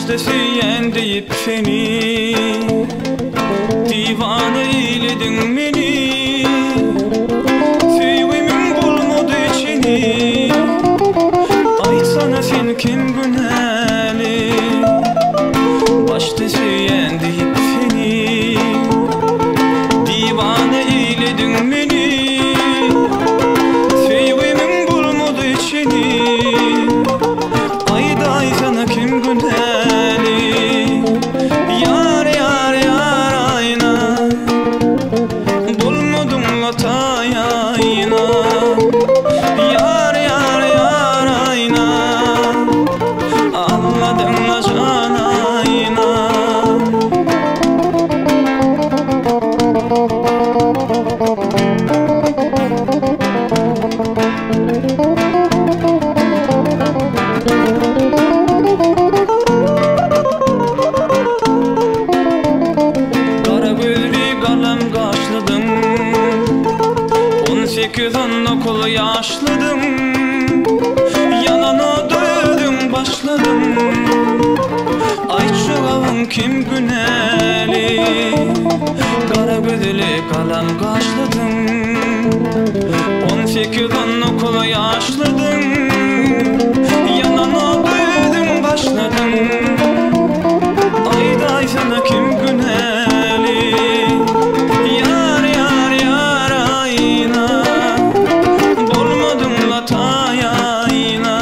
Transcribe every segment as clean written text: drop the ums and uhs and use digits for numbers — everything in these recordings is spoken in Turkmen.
Başda söýýän diýip seni, Diwana eýlediň meni. Söýgimiň bolmady çeni, Aýtsana sen kim günäli? Başda söýýän diýip seni, Diwana eýlediň meni. Söýgimiň bolmady çeni, Aýdaýsana kim günäli? Ýar, ýar, ýar aýna, Bolmadyň-la taý aýna. Ýar, ýar, ýar aýna, Almadyň-la jan aýna. Gara gözli galam gaşlydym, 18 19 ýaşlydym, Ýalan oda özüň başladyň, Aýt jogabyň kim günäli? Gara gözli galam gaşlydym, 18 19 ýaşlydym, Ýalan oda özüň başladyň, Aýdaýsana kim günäli? Ýar, ýar, ýar aýna, Bolmadyň-la taý aýna.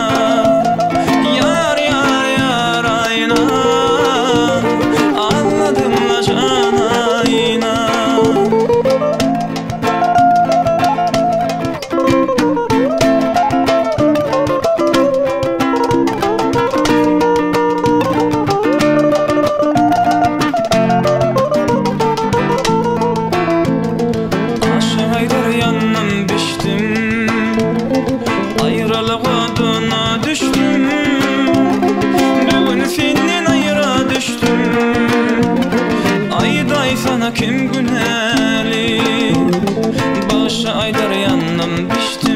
Ýar, ýar, ýar aýna, Almadyň-la jan aýna. Aşyk aýdar ýandym bişdim, Aýralyk oduna düşdüm, Bu gün senden aýra düşdüm, Aýdaýsana kim günäli? Bagşy aýdar ýandym bişdim.